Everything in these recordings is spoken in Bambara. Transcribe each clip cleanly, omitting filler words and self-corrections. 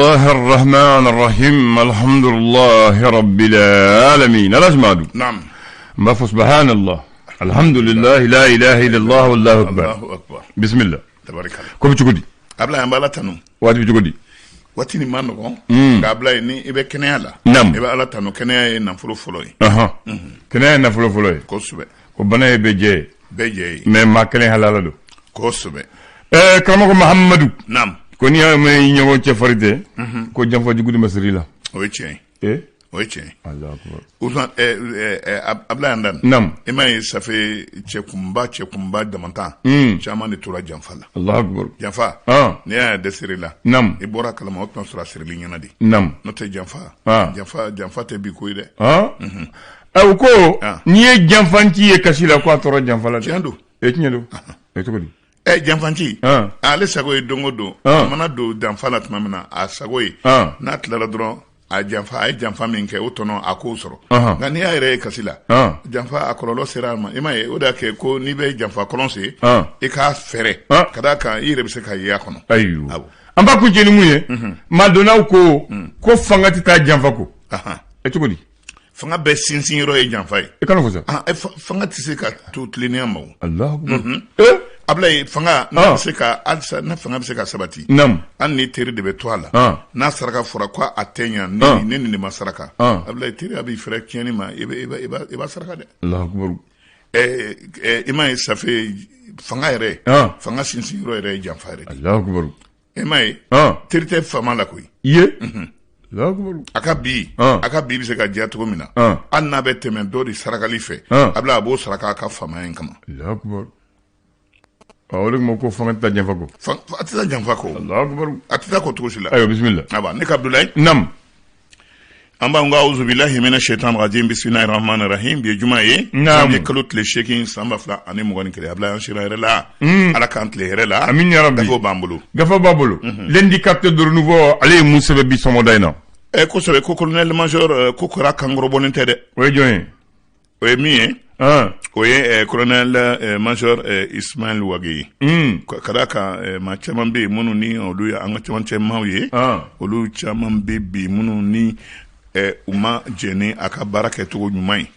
الله الرحمن الرحيم الحمد لله رب العالمين Alhaji Madu. Naam. N b'a fɔ subhanallah alhamdulillah la ilaha illallah wallahu akbar. Allahu akbar. Bismillah. Tabarikala. Ko bɛ cogo di? Ablaye, an b'Ala tanu. Waati bɛ cogo di? Waati nin ma nɔgɔn. Nka Ablaye, ni i bɛ kɛnɛya la. Naam. I bɛ Ala tanu, kɛnɛya ye nafolo fɔlɔ ye. Ahan. Kɛnɛya ye nafolo fɔlɔ ye. Kosɛbɛ. Ko bana ye bɛɛ jɛ ye. Bɛɛ jɛ ye. Mais maa kelen halala don. Kosɛbɛ. Ɛɛ, karamɔgɔ Mahamadu. Naam. Ko n'i y'a mɛn i ɲɔgɔn cɛfarin tɛ, ko janfa jugu de ma siri i la. O ye tiɲɛ ye. Eh? O ye tiɲɛ ye. Allahu akbar. Ousmane, Ablaye Andan. Naam. I m'a ye safe cɛkunba cɛkunba damantan. Caman de tora janfa la. Allahu akbar. Janfa. Ah. N'i y'a dɛsɛr'i la. Naam. I bɔra a kalama, o tun sɔrɔ a sirili ɲɛna de. Naam. N'o tɛ janfa. Ah. Janfa janfa tɛ bi ko ye dɛ. Ah. Ɛ, u ko Ah. n'i ye janfanci ye kasi la, ko a tora janfa la dɛ. Tiɲɛ don. E, tiɲɛ don. E, cogo di? Ɛ, janfanci. Ah. Ale sago ye don o don. Ah. A mana don janfa la tuma min na, a sago ye. Ah. N'a tilara dɔrɔn, a janfa, a ye janfa min kɛ, o tɔnɔ a k'o sɔrɔ. Ahan. Nka n'i y'a yɛrɛ ye kasi la. Ah. Janfa a kɔlɔlɔ sera a ma, i m'a ye, o de y'a kɛ ko n'i bɛ janfa kɔlɔn sen. Ah. I k'a fɛrɛ. Ah. Ka d'a kan i yɛrɛ bɛ se ka ye a kɔnɔ. Ayiwa. Awɔ. An b'a kuncɛ ni mun ye? Madonnaw ko fanga tɛ taa janfa ko. Ahan. E, cogo di? Fanga bɛɛ sinsin yɔrɔ ye janfa ye. E kana fɔ sa. Ah, fanga tɛ se ka to tilennenya ma o. Allahu akbar. Eh? Ablaye, fanga n'a Ah. bɛ se ka halisa, n'a fanga bɛ se ka sabati. Naam. Hali ni teri de bɛ to a la. Ah. N'a saraka fɔra ko a tɛ ɲa Ah. ni nin de ma saraka. Ah. Ablaye, teriya b'i fɛrɛ tiɲɛni ma, i bɛ i bɛ i b'a i b'a saraka dɛ. Allahu akbar. Ɛ ɛ, i m'a ye safe fanga yɛrɛ. Ah. Fanga sinsin yɔrɔ yɛrɛ ye janfa yɛrɛ de. Allahu akbar. I m'a ye. Ah. Teri tɛ faama la koyi. Ye? Allahu akbar. A ka bi Ah. a ka bi bɛ se ka diya cogo min na. Ah. Hali n'a bɛ tɛmɛ dɔ de sarakali fɛ. Ah. Ablaye, a b'o saraka a ka faamaya in kama. Allahu akbar. Ah, o de kuma ko fanga tɛ taa janfa ko. A tɛ taa janfa kɔ. Allahu akbar. A tɛ taa kɔ cogo si la. Ayiwa, bismillah. Aba ne ka Abdoulaye. Naam. An b'an ka auzubillahi mina shaitan rajim, bismillahir rahmanir rahim. Bi ye juma ye. Naam. Janvier kalo tile 8 san 2021. Abdoulaye, an sira hɛrɛ la. Ala k'an tile hɛrɛ la. Amin ya Rabbi. Gafew b'an bolo. Gafe b'a bolo. L'indicateur de renouveau, ale ye mun sɛbɛn bi sɔgɔmada in na? Ɛ, kosɛbɛ, ko colonel major ko kɛra kankɔrɔbɔlen tɛ dɛ. O ye jɔn ye? O ye min ye? Ah. O ye colonel major Ismaël Wagué ye. Ka d'a kan maa caman bɛ yen minnu ni olu ye an ka cɛmancɛ maaw ye. Ah. Olu caman bɛ bi minnu ni u ma jɛn ni a ka baara kɛcogo ɲuman ye.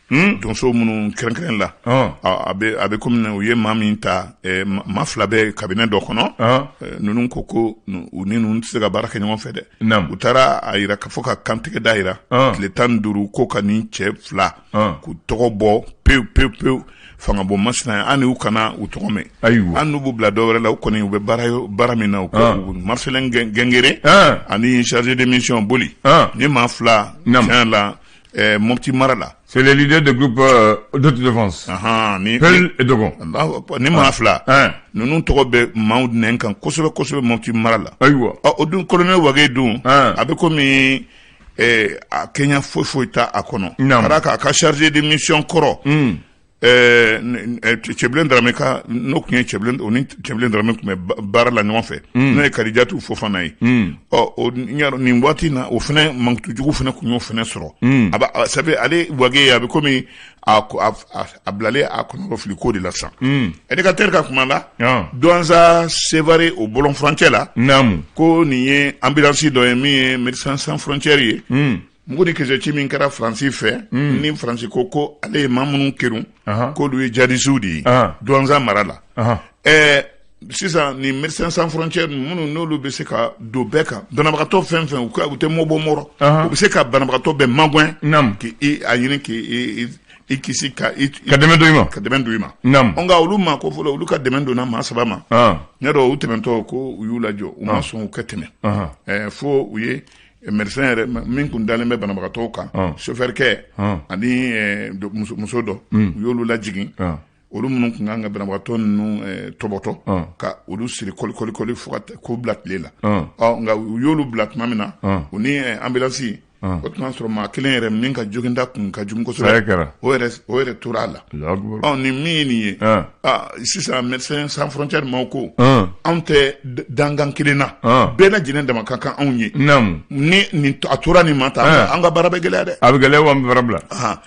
Donso minnu kɛrɛnkɛrɛn la. Ah. A bɛ komi u ye maa min ta, maa fila bɛ cabinet dɔ kɔnɔ. Ah. Ninnu ko u ni ninnu tɛ se ka baara kɛ ɲɔgɔn fɛ dɛ. Naam. U taara a yira ka fɔ ka kantigɛ da yira. Ah. Tile 15 ko ka nin cɛ fila. Ah. K'u tɔgɔ bɔ pewu pewu pewu fanga bɔ masina ye, an n'u kana u tɔgɔ mɛn. Ayiwa. An n'u b'u bila dɔw wɛrɛ la, u kɔni u bɛ baara baara min na, u Ah. ko Marcelin Gengere Ah. ani chargé de mission Boli. Ah. Ni maa fila Naam. tiɲɛ la Mopti mara la. C'est les leaders de groupe d'autodéfense. Ahan, ni Peul et Dogon. Allahu akbar, ni maa fila. Ah. Ninnu tɔgɔ bɛ maaw nɛn kan kosɛbɛ kosɛbɛ Mopti mara la. Ayiwa. Ɔ, o dun colonel Wagué dun, Ah. a bɛ komi a kɛɲa foyi foyi t'a a kɔnɔ. Naam. Ka d'a kan a ka chargé de mission kɔrɔ. Cɛbilen Darame ka n'o tun ye Cɛbilen, o ni Cɛbilen Darame tun bɛ baara la ɲɔgɔn fɛ. N'o ye Kadijatu Fofana ye. Ɔ, o ɲa nin waati in na, o fana mankutu jugu fana tun y'o fana sɔrɔ. A b'a a sabu ale Wagué ye, a bɛ komi a bilalen a kɔnɔrɔ fili ko de la sisan. Indicateur ka kuma la. Ah. Douentza Sévaré o bɔlɔn furancɛ la. Naamu. Ko nin ye ambulance dɔ ye min ye Médecins Sans Frontières ye. Mugu ni kisɛ ci min kɛra Faransi fɛ. Ni Faransi ko ale ye maa minnu kerun. Ahan. K'olu ye djihadistes de ye. Ahan. Douentza mara la. Ahan. Ɛɛ, sisan nin Médecins Sans Frontières minnu n'olu bɛ se ka don bɛɛ kan, banabagatɔ fɛn fɛn, u tɛ mɔ bɔ mɔrɔ. Ahan. U bɛ se ka banabagatɔ bɛɛ magɛn. Naam. K'i a ɲini k'i i kisi ka i Ka dɛmɛ don i ma. ka dɛmɛ don i ma. Naam. Nka olu ma ko fɔlɔ olu ka dɛmɛ donna maa saba ma. Ah. N y'a dɔn u tɛmɛntɔ ko u y'u lajɔ, u ma sɔn u ka tɛmɛ. Ahan. Ɛɛ, fo u ye médecin yɛrɛ min kun dalen bɛ banabagatɔw kan, Ah. chauffeur kɛ Ah. ani muso dɔ, u y'olu lajigin. Ah. Olu minnu tun kan ka banabagatɔ ninnu tɔbɔtɔ Ah. ka olu siri kɔli kɔli kɔli fo ka k'u bila tile la. Ah. Ɔ, nka u y'olu bila tuma min na, Ah. u ni ambulance, o tun y'a sɔrɔ maa kelen yɛrɛ min ka joginda kun ka jugu Saya kosɛbɛ, kɛra. o yɛrɛ tora a la. Allahu akbar. Ɔ, nin min ye nin ye. Ah. Aa, sisan Médecins Sans Frontières maaw ko Ah. anw tɛ dankan kelen na, Ah. bɛɛ lajɛlen dama ka kan anw ye. Naamu. Ni nin a tora nin ma tan, Ah. an ka baara bɛ gɛlɛya dɛ. A bɛ gɛlɛya wa an bɛ baara bila. Ahan.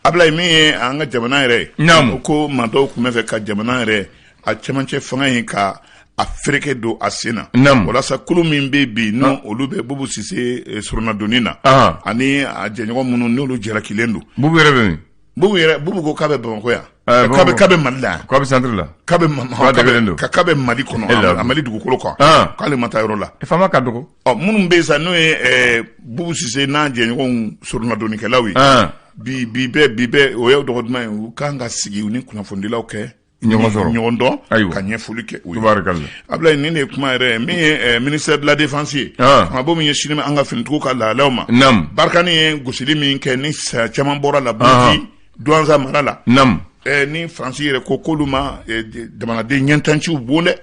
Ablaye, min ye an ka jamana yɛrɛ ye. Naamu. Ko maa dɔw tun bɛ fɛ ka jamana yɛrɛ a cɛmancɛ fanga in ka a fereke don a sen na walasa kulu min bɛ bi n'o olu bɛ Bubu Sise soronadonni na ani a jɛɲɔgɔn minnu n'olu jalakilen don. Bubu yɛrɛ bɛ min? Bubu yɛrɛ, Bubu ko k'a bɛ Bamakɔ yan. K'a bɛ Mali la yan. K'a bɛ centre la. K'a bɛ k'a bɛ Mali kɔnɔ, a Mali dugukolo kan. K'ale ma taa yɔrɔ la. Faama ka dɔgɔ. Ɔ, minnu bɛ yen sa, n'o ye Bubu Sise n'a jɛɲɔgɔnw soronadonnikɛlaw ye. Bi bi bɛɛ bi bɛɛ o ye dɔgɔ duman ye, u kan ka sigi u ni kunnafonidilaw kɛ ɲɔgɔn sɔrɔ, ɲɔgɔn dɔn, ka ɲɛfɔli kɛ u ye. Abulayi, nin de ye kuma yɛrɛ ye. Min ye ministère de la défense ye, fangabon min ɲɛsinnen bɛ an ka finitigiw ka lahalaw ma, Barkhane ye gosili min kɛ ni saya caman bɔra la Buruki Douentza mara la, ni Faransi yɛrɛ ko k'olu ma jamanaden ɲɛntanciw bon dɛ,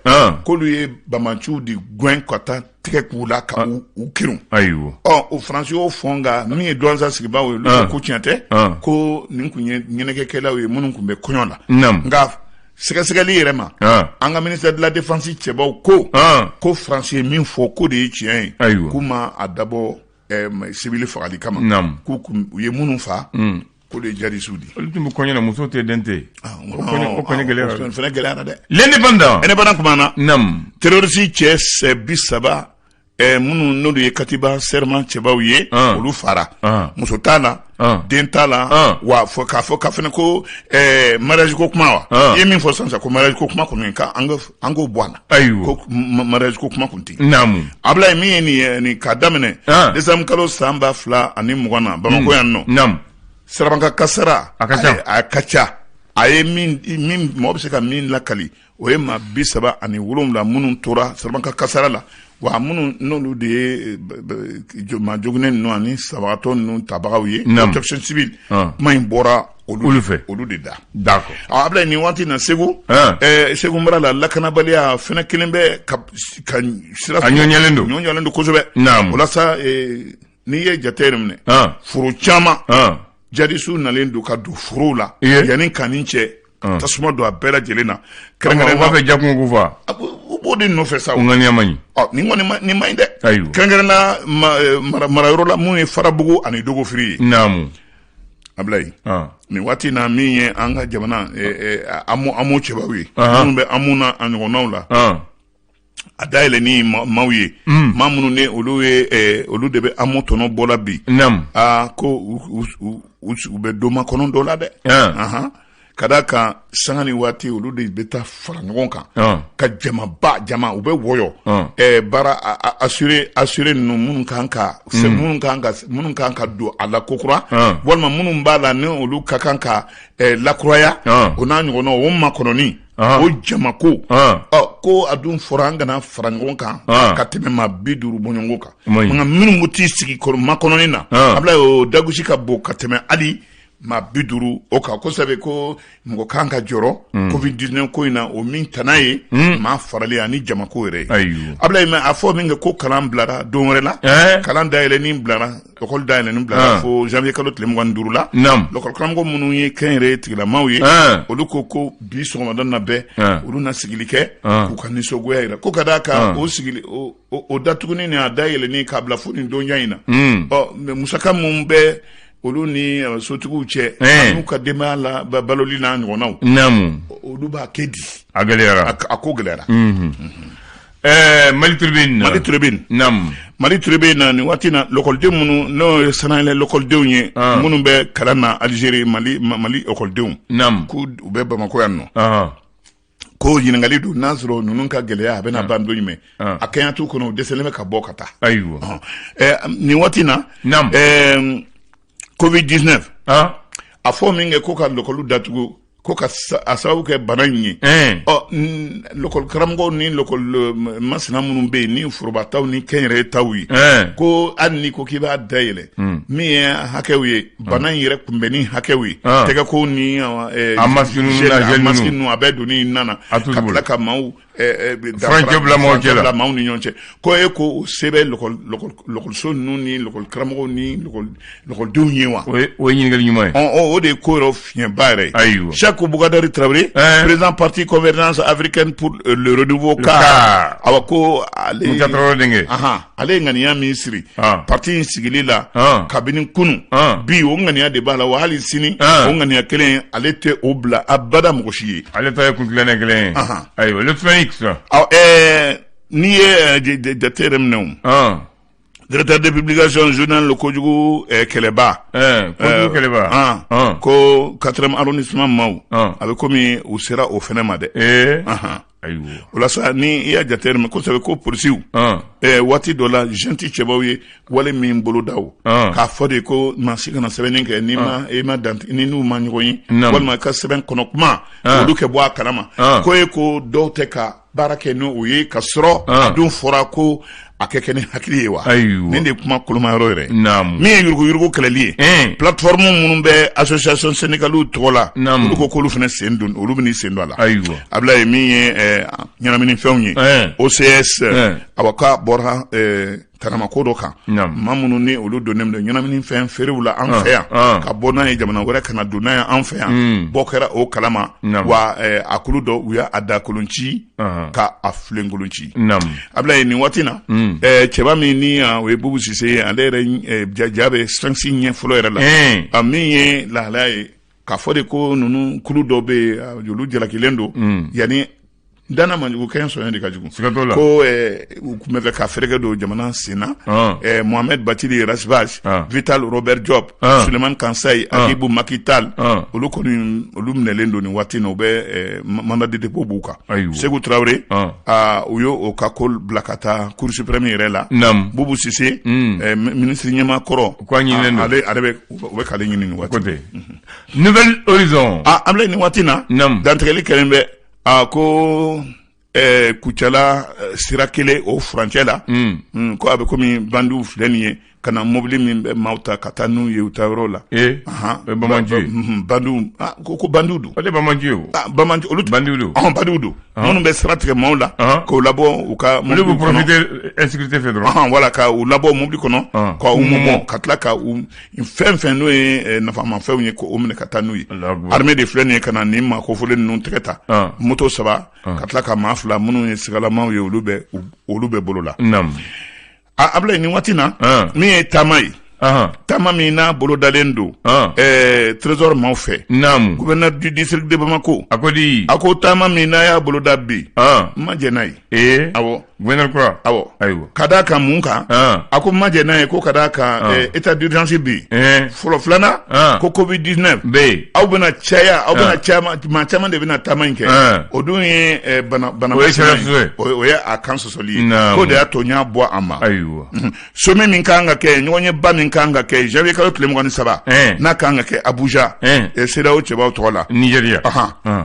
k'olu ye banbaanciw de gɛn ka taa tigɛ k'u la ka u kirin. Ayiwa. Ɔ, o Faransi y'o fɔ, nka min ye Douentza sigibaaw ye, olu ko tiɲɛ tɛ, ko nin tun ye ɲɛnajɛkɛlaw ye minnu tun bɛ kɔɲɔ la. Nka sɛgɛsɛgɛli yɛrɛ ma, an ka ministère de la défense cɛbaw ko ko Faransi ye min fɔ, k'o de ye tiɲɛ ye. Ayiwa. K'u ma a dabɔ civil fagali kama, k'u u ye minnu fa, k'olu ye djihadistew de. Olu tun bɛ kɔɲɔ na, muso tɛ, den tɛ. O kɔɲɔ gɛlɛyara. O fana gɛlɛyara dɛ. L'Indépendant. Indépendant kuma na. Terroriste cɛ 30 minnu n'olu ye katiba Serma cɛbaw ye, olu fara. Muso t'a la, den t'a la. Wa fɔ k'a fɔ k'a fana ko mariage ko kuma wa, i ye min fɔ sisan ko mariage ko kuma kɔni, an k'o bɔ a la. Ayiwa. Ko mariage ko kuma kun tɛ. Abulayi, min ye nin ye nin k'a daminɛ décembre kalo san 2020 na, Bamakɔ yan nɔ, sirabakan kasara a ka ca. A ka ca. A ye min mɔgɔ bɛ se ka min lakali, o ye maa 37 minnu tora sirabakan kasara la, wa minnu n'olu de ye maa joginnen ninnu ani sabagatɔ ninnu tabagaw ye, protection civile, kuma in bɔra olu fɛ, olu de da. D'accord. Abulayi, nin waati na, Segu, Segu mara la, lakanabaliya fɛnɛ kelen bɛ ka sira. A ɲɔɲɛlen don. Ɲɔɲɛlen don kosɛbɛ. O la sa, n'i ye jate yɛrɛ minɛ, foro caman, jadisu nalen don ka don forow la yanni kanni cɛ, tasuma don a bɛɛ lajɛlen na. Kɛrɛnkɛrɛn, u b'a fɛ jakuma k'u fa. U b'o de nɔfɛ sa. O ŋaniya man ɲi. Ɔ, nin kɔni nin man ɲi dɛ. Ayiwa. Kɛrɛnkɛrɛn na, marayɔrɔ la mun ye Farabugu ani Dogofiri ye. Abulayi, nin waati na, min ye an ka jamana AMO cɛbaw ye, minnu bɛ AMO na a ɲɔgɔnnaw la, a dayɛlɛ ni maaw ye, maa minnu ni olu ye, olu de bɛ AMO tɔnɔ bɔla bi. Aa, ko u bɛ don makɔnɔ dɔ la dɛ, ka d'a kan sanga ni waati olu de bɛ taa fara ɲɔgɔn kan ka jamaba jama, u bɛ wɔyɔ baara assuré ninnu minnu kan ka don a la kokura, walima minnu b'a la ni olu ka kan ka lakuraya, o n'a ɲɔgɔnnaw, o makɔnɔni, o jamako. Ɔ, ko a dun fɔra an kana fara ɲɔgɔn kan ka tɛmɛ maa 50 bɔɲɔgɔnko kan, nka minnu bɛ t'i sigi makɔnɔni na, a bila o dagosi ka bon ka tɛmɛ hali maa 50 o kan kosɛbɛ. Ko mɔgɔ kan ka jɔrɔ Covid 19 ko in na, o min tana ye maa faralen ani jamako yɛrɛ ye. Abulayi, mɛ a fɔ min kɛ ko kalan bilara don wɛrɛ la, kalan dayɛlɛnni bilara, lekɔli dayɛlɛnni bilara fo janvier kalo tile 25 la. Lekɔli karamɔgɔ minnu ye kɛnyɛrɛye tigilamaw ye, olu ko ko bi sɔgɔmada na bɛɛ olu na sigili kɛ k'u ka nisɔngoya yira, ko ka d'a kan o sigili o datuguni ni a dayɛlɛnni k'a bila fo nin donjan in na, ɔ, mɛ musaka mun bɛ olu ni sotigiw cɛ n'u ka denbaya la baloli n'a ɲɔgɔnnaw, olu b'a kɛ di? A gɛlɛyara. A ko gɛlɛyara. Mali Tribune. Mali Tribune. Mali Tribune na, nin waati na, lekɔliden minnu n'o ye sanayɛlɛ lekɔlidenw ye, minnu bɛ kalan na Algérie, Mali lekɔlidenw, k'u u bɛ Bamakɔ yan nɔ, ko ɲininkali don n'a sɔrɔ ninnu ka gɛlɛya a bɛna ban don jumɛn. A kɛɲɛ t'u kɔnɔ, u dɛsɛlen bɛ ka bɔ ka taa. Ayiwa. Nin waati na, Covid 19, a fɔ min kɛ ko ka lekɔliw datugu, ko ka a sababu kɛ bana in ye, ɔ, lekɔli karamɔgɔw ni lekɔli masina minnu bɛ yen, ni forobataw ni kɛnyɛrɛye taw ye, ko hali n'i ko k'i b'a dayɛlɛ, min ye hakɛw ye, bana in yɛrɛ kunbɛnni hakɛw ye, tɛgɛko ni a masque ninnu, a bɛɛ donni nana ka tila ka maaw furancɛ bila maaw cɛ la, bila maaw ni ɲɔgɔn cɛ, ko e ko o se bɛ lekɔliso ninnu ni lekɔli karamɔgɔw ni lekɔlidenw ye wa? O ye ɲininkali ɲuman ye. O de ye ko yɛrɛ fiɲɛba yɛrɛ ye. Ayiwa. Cheikh Boubacar Traoré, président parti Convergence africaine pour le renouveau, CAR, awa, ko ale Musa Traoré denkɛ. Ale ye ŋaniya min siri parti in sigili la kabini kunun, bi o ŋaniya de b'a la, wa hali sini o ŋaniya kelen, ale tɛ o bila abada mɔgɔ si ye. Ale ta ye kuntilenna kelen ye. Ayiwa, le Soleil. X. Awɔ, n'i ye jate yɛrɛ minɛ o, directeur de publication journal le Kojugu Kɛlɛba. Kojugu Kɛlɛba. Ko 4e arrondissement maaw, a bɛ komi u sera o fɛnɛ ma dɛ. Ayiwa. O la sa, ni i y'a jate minɛ kosɛbɛ, ko polisiw, waati dɔ la, junte cɛbaw ye wale min boloda o, k'a fɔ de ko maa si kana sɛbɛnni kɛ n'i ma i ma dan ni n'u ma ɲɔgɔn ye, walima i ka sɛbɛn kɔnɔ kuma, olu kɛ bɔ a kalama, ko ye ko dɔw tɛ ka baara kɛ n'o ye, ka sɔrɔ a dun fɔra ko a kɛ kɛ ni hakili ye wa. Nin de ye kuma koloma yɔrɔ yɛrɛ. Min ye yuruguyurugu kɛlɛli ye, plateforme minnu bɛ association syndicale tɔgɔ la, olu ko k'olu fana sen don, olu bɛn'i sen don a la. Abulaye, min ye ɲɛnaminifɛnw ye, OCS, awa, k'a bɔra tanamako dɔ kan, maa minnu ni olu donnen don ɲɛnaminifɛn feerew la an fɛ yan, ka bɔ n'a ye jamana wɛrɛ ka na don n'a ye an fɛ yan, bɔ kɛra o kalama wa. A kulu dɔ, u y'a da kolon ci ka a filenkolon ci. Abulaye, nin waati na, cɛba min ni o ye Bubu Sise ye, ale yɛrɛ ja bɛ Sphinx ɲɛ fɔlɔ yɛrɛ la. A min ye lahalaya ye, k'a fɔ de ko ninnu kulu dɔ bɛ yen, olu jalakilen don yanni danna manjugu kɛ sɔn de ka jugu, ko u tun bɛ fɛ ka fɛrɛkɛ don jamana sen na. Mohamed Batili Rasbach, Vital Robert Job, Suleiman Kansayi, Agibu Makital, olu kɔni, olu minɛlen don nin waati na, u bɛ mandat de dépôt b'u kan. Segu Tarawele, u y'o o ka ko bila ka taa Cour suprême yɛrɛ la. Bubu Sise, ministre ɲɛmaa kɔrɔ, ale ale bɛ u bɛ k'ale ɲini nin waati. Nouvel Horizon. Ah, an filɛ nin waati na, dantigɛli kɛlen bɛ a ko Kucala sira kelen o furancɛ la, ko a bɛ komi bandiw filɛ nin ye ka na mobili min bɛ maaw ta ka taa n'u ye u taa yɔrɔ la. Bamanci. Bandiw ko bandiw don. O tɛ bamanci ye o. Bamanci olu. Bandiw don. Ɔhɔn, bandiw don minnu bɛ sira tigɛ maaw la k'u labɔ u ka mobili kɔnɔ. Olu bɛ profiter insécurité fɛ dɔrɔn. Ɔhɔn, voilà, ka u labɔ mobili kɔnɔ, ka u mɔmɔ, ka tila ka u fɛn fɛn n'o ye nafamafɛnw ye, k'o minɛ ka taa n'u ye. Armée de filɛ nin ye ka na nin maa kofɔlen ninnu tɛgɛ ta, moto saba, ka tila ka maa fila minnu ye sigalamaw ye, olu bɛ bolo la. A Abulaye, nin waati na, min ye taama ye, taama min n'a bolo dalen don trésor maaw fɛ, gouverneur du district de Bamako, a ko di? A ko taama min n'a y'a bolo da bi, n ma jɛn n'a ye. Awɔ. Gouverneur kura. Awɔ. Ayiwa. Ka d'a kan mun kan? A ko n ma jɛn n'a ye ko ka d'a kan état d'urgence bɛ yen fɔlɔ, filanan ko Covid 19 bɛ yen. Aw bɛna caya, aw bɛna caman, maa caman de bɛna taama in kɛ, o dun ye bana bana O ye sariya sɔsɔ ye. O ye a kan sɔsɔli ye, k'o de y'a to n y'a bɔ a ma. Sommet min kan ka kɛ, ɲɔgɔnyeba min kan ka kɛ janvier kalo tile 23, n'a kan ka kɛ Abuja, CEDEAO cɛbaw tɔgɔ la, Nigeria.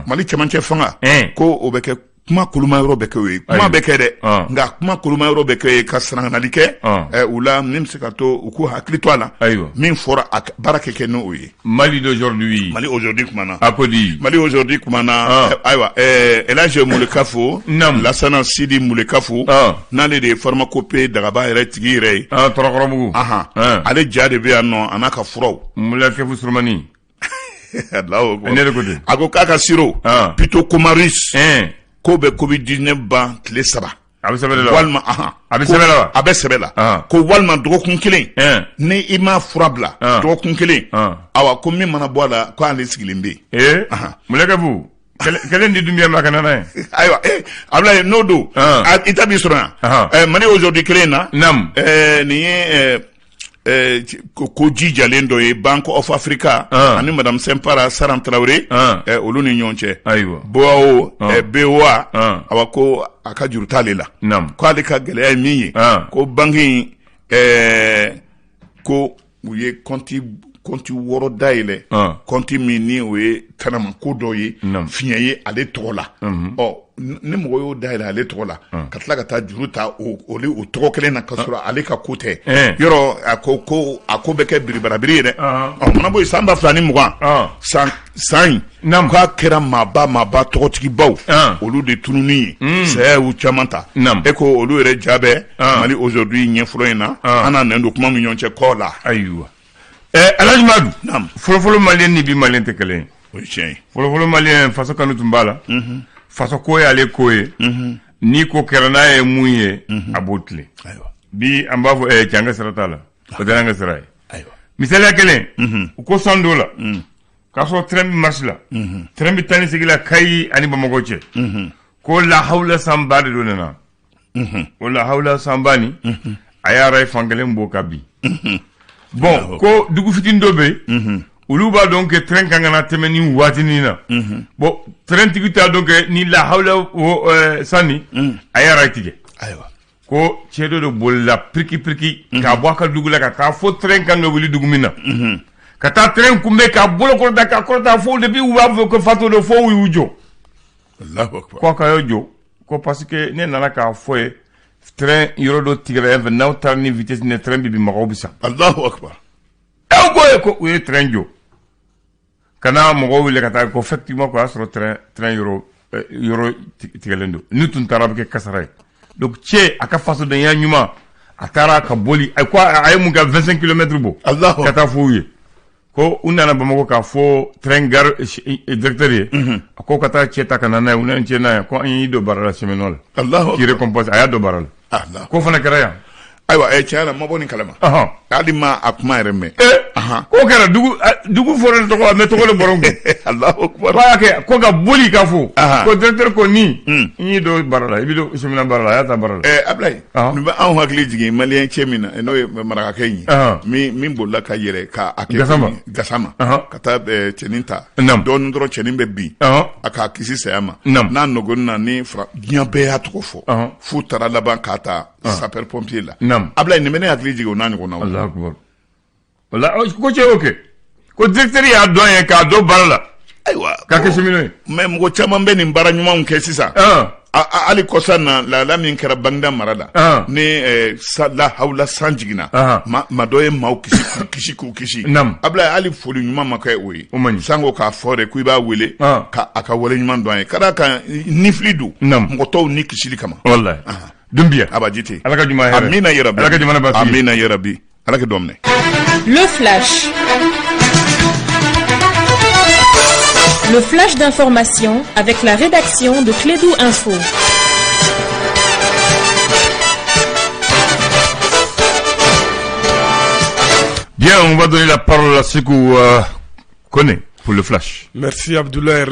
Mali cɛmancɛ fanga ko o bɛ kɛ, kuma koloma yɔrɔ bɛ kɛ o ye, kuma bɛ kɛ dɛ, nka kuma koloma yɔrɔ bɛ kɛ ye ka sananali kɛ u la min bɛ se ka to u k'u hakili to a la, min fɔra, a baara kɛ kɛ n'o ye. Mali d'aujourd'hui. Mali aujourd'hui kumana. A ko di? Mali aujourd'hui kumana. Ayiwa, El Hadj Mulekafo, Lasana Sidi Mulekafo, n'ale de ye pharmacopée dagaba yɛrɛ tigi yɛrɛ ye. Tɔrɔkɔrɔbugu. Ale ja de bɛ yan nɔ, a n'a ka furaw. Mulekafu Surumani. Ne de ko ten. A ko k'a ka sirop Pitokomarus k'o bɛ Covid 19 ban tile 3. A bɛ sɛbɛn la. Walima A bɛ sɛbɛn la wa? A bɛ sɛbɛn la, ko walima dɔgɔkun kelen, ni i ma fura bila dɔgɔkun kelen, awa, ko min mana bɔ a la, ko ale sigilen bɛ yen. Ee, Mulekafu kɛlɛ di Dunbiya ma ka na n'a ye. Ayiwa, Abulaye, n'o don, i ta b'i sɔrɔ yan. Mali aujourd'hui kelen in na. Nin ye ko jijalen dɔ ye, Bank of Africa ani Madame Sɛnpara Saran Tarawele, olu ni ɲɔgɔn cɛ. BOAO, BOA, awa, ko a ka juru t'ale la, k'ale ka gɛlɛya ye min ye, ko banque in, ko u ye compte wɔɔrɔ dayɛlɛ, compte min ni o ye tanamako dɔ ye, fiɲɛ ye ale tɔgɔ la. Ɔ, ni mɔgɔ y'o dayɛlɛ ale tɔgɔ la, ka tila ka taa juru ta o o tɔgɔ kelen na, ka sɔrɔ ale ka ko tɛ yɔrɔ, a ko ko a ko bɛ kɛ biribarabiri ye dɛ. Ɔ, mana bɔ yen, san 2020, san san in, k'a kɛra maaba maaba tɔgɔtigibaw, olu de tununi ye, saya y'u caman ta. E ko olu yɛrɛ ja bɛ Mali aujourd'hui ɲɛfɔlɔ in na, an n'a nɛn don kuma min ɲɔgɔn cɛ kɔ la. Ayiwa, Alhaji Madu, fɔlɔfɔlɔ malien ni bi malien tɛ kelen ye. O ye tiɲɛ ye. Fɔlɔfɔlɔ malien, faso kanu tun b'a la, faso ko y'ale ko ye, ni ko kɛra n'a ye mun ye, a b'o tilen. Bi an b'a fɔ cɛ, an ka sira t'a la, o tɛ an ka sira ye. Misaliya kelen, u ko san dɔ la, k'a sɔrɔ train bɛ marche la, train bɛ taa ni segin la Kayi ani Bamakɔ cɛ. Ko lahawula sanba de don nana. O lahawula sanba nin, a y'a rail fankelen bɔ ka bin. Bon, ko dugu fitinin dɔ bɛ yen, olu b'a dɔn que train kan ka na tɛmɛ ni waatinin na. Bon, train tigi t'a dɔn que ni lahawula o san nin, a y'a rail tigɛ. Ko cɛ dɔ de bolila piriki piriki k'a bɔ a ka dugu la ka taa fo train kan ka wuli dugu min na, ka taa train kunbɛn k'a bolo kɔrɔta k'a kɔrɔta, fo depuis u b'a fɔ ko fatɔ don, fo u y'u jɔ. Allahu akbar. Ko a ka y'o jɔ ko parce que ne nana k'a fɔ ye, train yɔrɔ dɔ tigɛra yan fɛ, n'aw taara ni vitesse ni train bɛ bin, mɔgɔw bɛ sa. Allahu akbar. Aw ko ye ko u ye train jɔ ka na mɔgɔw wele ka taa, ko effectivement ko y'a sɔrɔ train yɔrɔ tigɛlen don, n'u tun taara a bɛ kɛ kasara ye. Donc cɛ, a ka fasodenya ɲuman, a taara ka boli, a ko a ye mun kɛ, 25 kilomètres bɔ Allahu ka taa f'u ye ko u nana Bamakɔ k'a fɔ train gare directeur ye, a ko ka taa cɛ ta ka na n'a ye. U nana cɛ n'a ye, ko an y'i don baara la cheminot la. Allahu k'i récompense, a y'a don baara la. Allah. Ko fana kɛra yan. Ayiwa, tiɲɛ na, ma bɔ nin kalama. Hali ma a kuma yɛrɛ mɛn. Ko kɛra dugu dugu fɔra tɔgɔ mais tɔgɔ de bɔra n kun. Allahu akbar. Ko y'a kɛ ko ka boli ka fo ko directeur ko ni n y'i don baara la, i bɛ don cheminot baara la, a y'a ta baara la. Ablaye, nin bɛ anw hakili jigin malien cɛ min na, n'o ye marakakɛ in ye, min bolila ka yɛlɛ ka a kɛ Gasama. Gasama ka taa cɛnin ta. Dɔɔnin dɔrɔn cɛnin bɛ bin, a k'a kisi saya ma. N'a nɔgɔni na ni fara, diɲɛ bɛɛ y'a tɔgɔ fɔ, f'u taara laban k'a ta sapeur pompier la. Ablaye, nin bɛ ne hakili jigin o n'a ɲɔgɔnnaw. Allahu akbar. Wala ko cɛ y'o kɛ ko directeur y'a dɔn ye k'a don baara la. Ayiwa. K'a kɛ cheminot ye. Mais mɔgɔ caman bɛ nin baara ɲumanw kɛ sisan. Hali kɔsa na, lahala min kɛra Baginda mara la, ni lahawula san jiginna, ma dɔ ye maaw kisi k'u kisi k'u kisi. Ablaye, hali foli ɲuman ma kɛ o ye. Sanko k'a fɔ de ko i b'a wele ka a ka wale ɲuman dɔn an ye, ka d'a kan nifili don mɔgɔ tɔw ni kisili kama. Walayi. Dunbiya. Abajite. Ala ka juma hɛrɛ. Amina yarabi. Ala ka jamana basigi. Amina yarabi. Ala ka dɔ minɛ. Le flash. Le flash d'information avec la rédaction de Klédu Info. Bien, on va donner la parole à Sekou Koné pour le flash. Merci Abdoulaye.